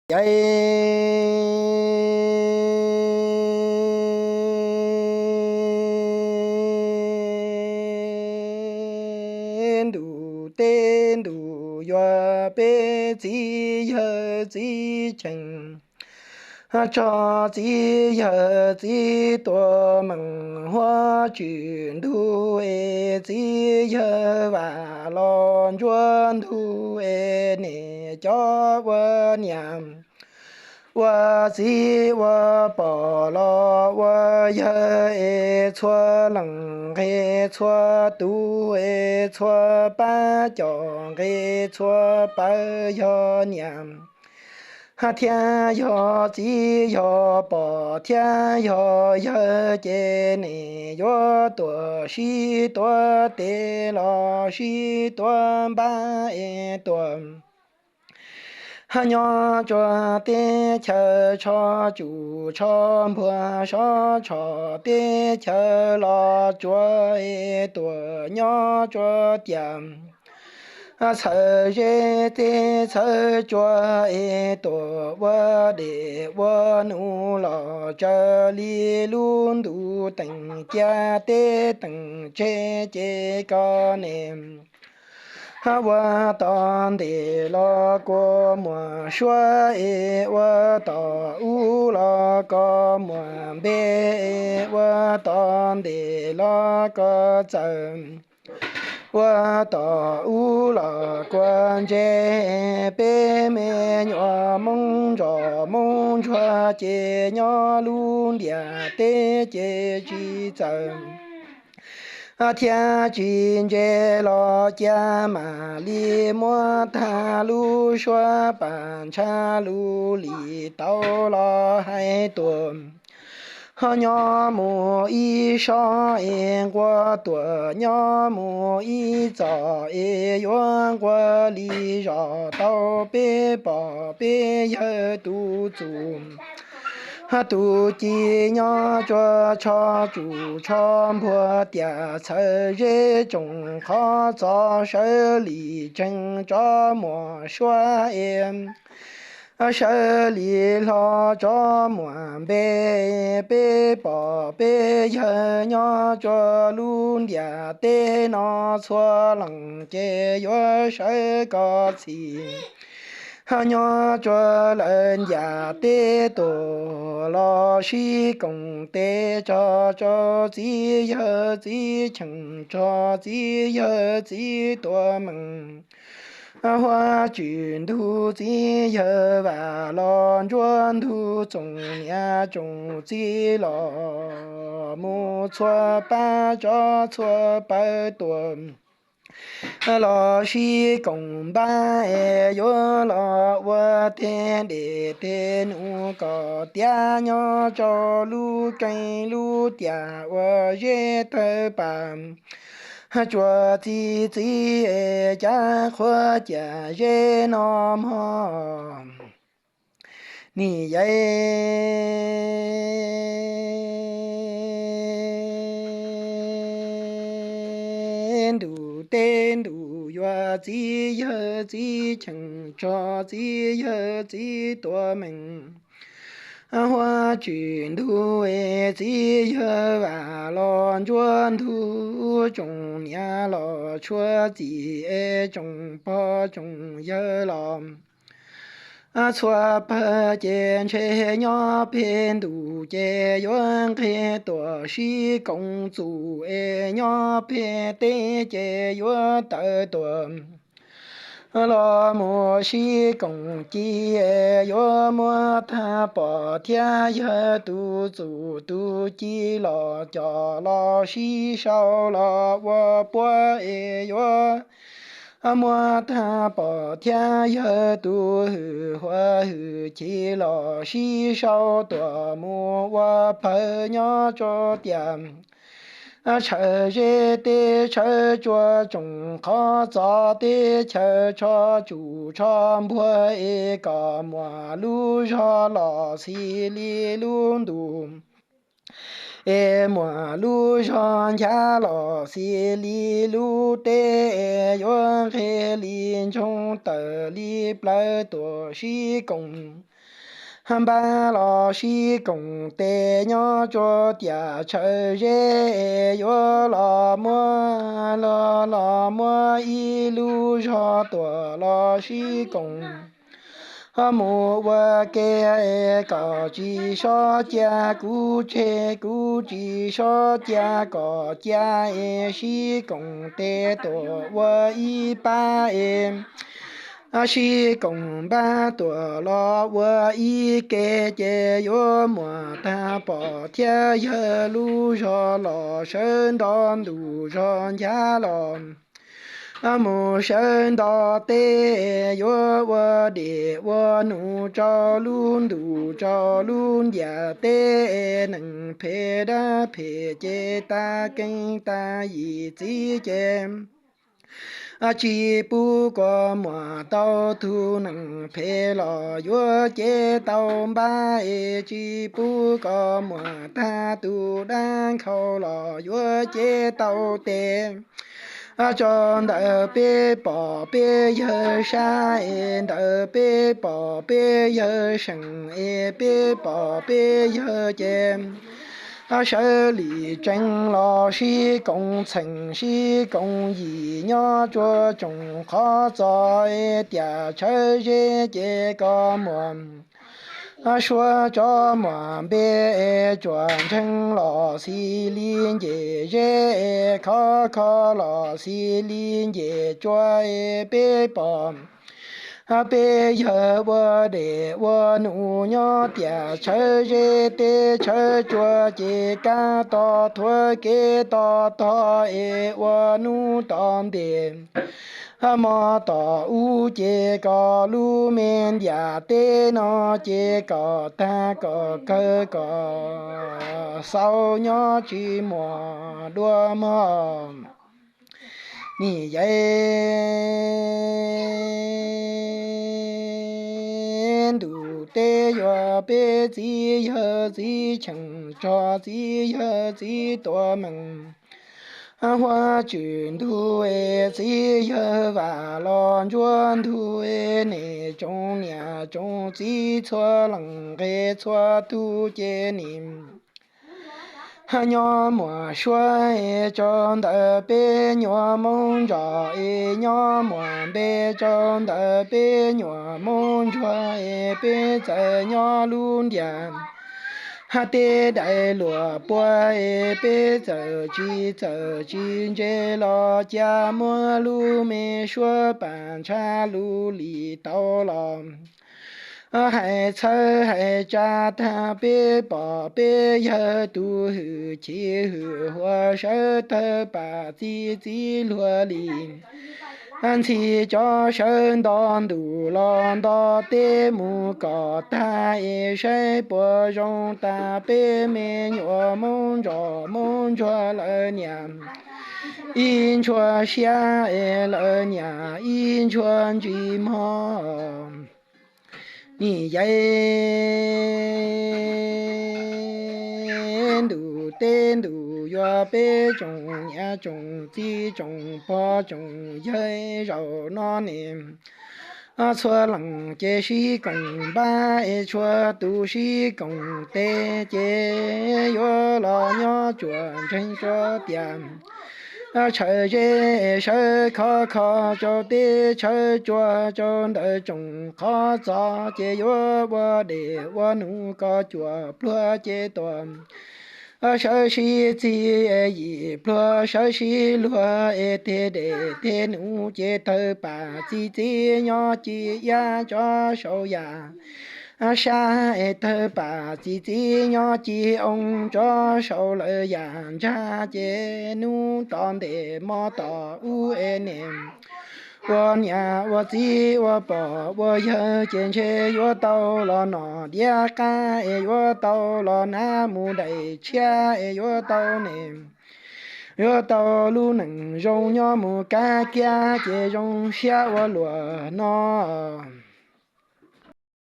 Yai ntuj teb ntuj yuav peb txiv yawg txiv cheem tso txiv yawg txiv tuam meem huab tswm ntug es txiv yawg vam los ntsuab ntug es nim cov ua niam ua txiv ua pog los ua yawg es txhua leej nqe txhua tus es txhua pab cov nqe txhua pawg yog niam thiab yog txiv yog pog thiab yog yawg ces nim yuav tuam sib tuav tes los sib tuav npab es tuam nyob tsua teb chaws tsho tsum tsho npuag sov tsho teb chaws los tsuav es tuam nyob tsua tiam txhawv zeb teb txhawv tsua es tuam ua dej ua num los tsaws li lub ntuj teem cia teb teem tseg ces koj nim ua tom ntej los kua muag suab es ua tom ub los koj muag npe es ua tom ntej los koj txawm ua tom ub los kua ntse. Peb me nyuam moob ntsoj moob ntsuag ces nyob lub ntiaj teb ces tsis txawm thiab tsis ntse los cia mam li muab tag lub suab pam ntsha lus lim tau los hais tuam ho nyob mus ib sob es nquag tuam nyob mus ib txoj es yuav nquag li zos tau peb pog peb yawg tus txum tus ci nyob tsua tsho tsum tsho npuag tiam txhawv zeb tsoom qhov txos sawv lim tsees tso muag suab es sawv lim hlo tso muag npe. Peb pog peb yawg nyob tsua lub ntiaj teb no txhua leej ces yuav sawv koj txhim nyob tsua lawm ntiaj teb tuaj los sib koom tes tso rau txiv yawg txiv cheem tso txiv yawg txiv tuam meem huab tswm ntug txiv yawg vam los ntsuab ntug txoov niam tsoom txiv los mus txhua pab tso txhua pawg tuam los sib koom npab es yuav los ua teg dej teg num kom tiav nyob rau lub keeb lub tiam ua zeb tawg pas tsua txi txiv es cav qhuav ciam zeb no mog. Nim yai ntuj teb ntuj yuav txiv yawg txiv cheem tso txiv yawg txiv tuam meem huab tswm ntug es txiv yawg vam los ntsuab ntug tsoom niam los tshuav txim es tsoom pog tsoom yawg los txhua pawg ces ntshe nyob peg ntuj ces yuav nqeg tuam sib koom txum es nyob peg teb ces yuav tawm tuam los mus sib koom ci es yuav muab tag pog thiab yawg tus txum tus ci los coj los sib sau los ua puab es yuav muab tag pog thiab yawg tus hwj huam hwj chim los sib sau tuam mus ua pawg nyob tsua tiam tshawv zeb teb tshawv tsua tsoom qhov txos teb chaws tsho tsum tsho npuag es kom muaj lub zog los xis li lub ntuj es muaj lub zog nchav los xis li lub teb es yuav nqeg li ntsoog tawm li plawv tuam sib koom npab los sib koom tes nyob tsua tiam tshaw zeb, yuav los muab los los muab ib lub zog tuam los sib koom mus ua ke, kom tsis sob cia kuv tseg, kuv tsis sob cia kom cia es sib koom tes tuam ua ib pab es sib koom npab tuam los ua ib ke, ces yuav muam tag pom thiab yawg lub zog los sawv nto ntuj zog nchav los mus sawv nto teb, yuav ua dej ua num rau lub ntuj rau lub ntiaj teb, neeg phem dab phem ces tag keeb tag yim txiv ces tsis pub kua muam tau tug neeg phem los yuav cev tau npab es tsis pub kua muam tag tus dab nkhaus los yuav cev tau tes. Tso ntawm peb pom peb yawg sab es ntawm peb pom peb yawg seem es peb pom peb yawg ces sawv lim tsees los sib koom txheem sib koom yim nyob tsua tsoom qhov txos es tiam tshaw zeb ces kua muam suav tso muam npe es tsuas ntseeg los xis li nce zeb es khov kho los xis li nce tsua es peb pom peb yawg ua dej ua num nyob tiam tshaw zeb teb tshaw tsua ces kab to thuav kev to tog es ua nub tom ntej hmo tom ub ces kom lub me ntiaj teb no ces kom tag kom kawg kom xaus nyob tsis muaj dua mog. Nim yaiv ntuj teb yuav peb txiv yawg txiv cheem rog txiv yawg txiv tuam meem huab tswm ntug es txiv yawg vam los ntsuab ntug es nej tsoom niam tsoom txiv txhua leej nqe txhua tug ces nim nyob muaj suab es tso ntawm peb nyuam moob nrog es nyob muaj npe tso ntawm peb nyuam moob ntsuag es peb txawm nyob lub ntiaj teb daim luam pua es peb txawm tsis txawm tsis ntse los cia muab lub me suab pam ntsha lub lim tau los hais txhawb hais tsa tag peb pom peb yawg tus hwj chim hwj huam sawv tawg pam txi txiv luag li ntxhi cov sawv nto ntuj los nto teb mus kom tag es saib puas zoo tas peb me nyuam moob nrog moob ntsuag lawv niam ib ntshua siab es lawv niam ib ntshua ntsis mog. Nim yaiv ntuj teb ntuj yuav peb tsoom niam tsoom txiv tsoom pog tsoom yawg zaum no ne txhua leej ces sib koom npab es txhua tus sib koom tes ces yuav los nyob tsuam ntseeg tsuas tias tshaw zeb sawv khov kho rau teb tshaw tsua rau ntawm tsoom qhov txos ces yuav ua dej ua num kom cuaj pluag ces tuam sawv sib txig yim pluag sawv sib luag es tej dej tej num ces tawg pam txi txiv nyob ci iab tso saum yam sab es tawg pam txi txiv nyob ci oo tso saum lawv yam ntsag ces nub tom ntej mo tom ub es ne ua niam ua txiv ua pog ua yawg ces ntshe yuav tau los nom diav qab es yuav tau los nab mus daim tshiab es yuav tau ne yuav tau lub neej zoo nyob mus kab kiab ces zoo siab ua luaj no.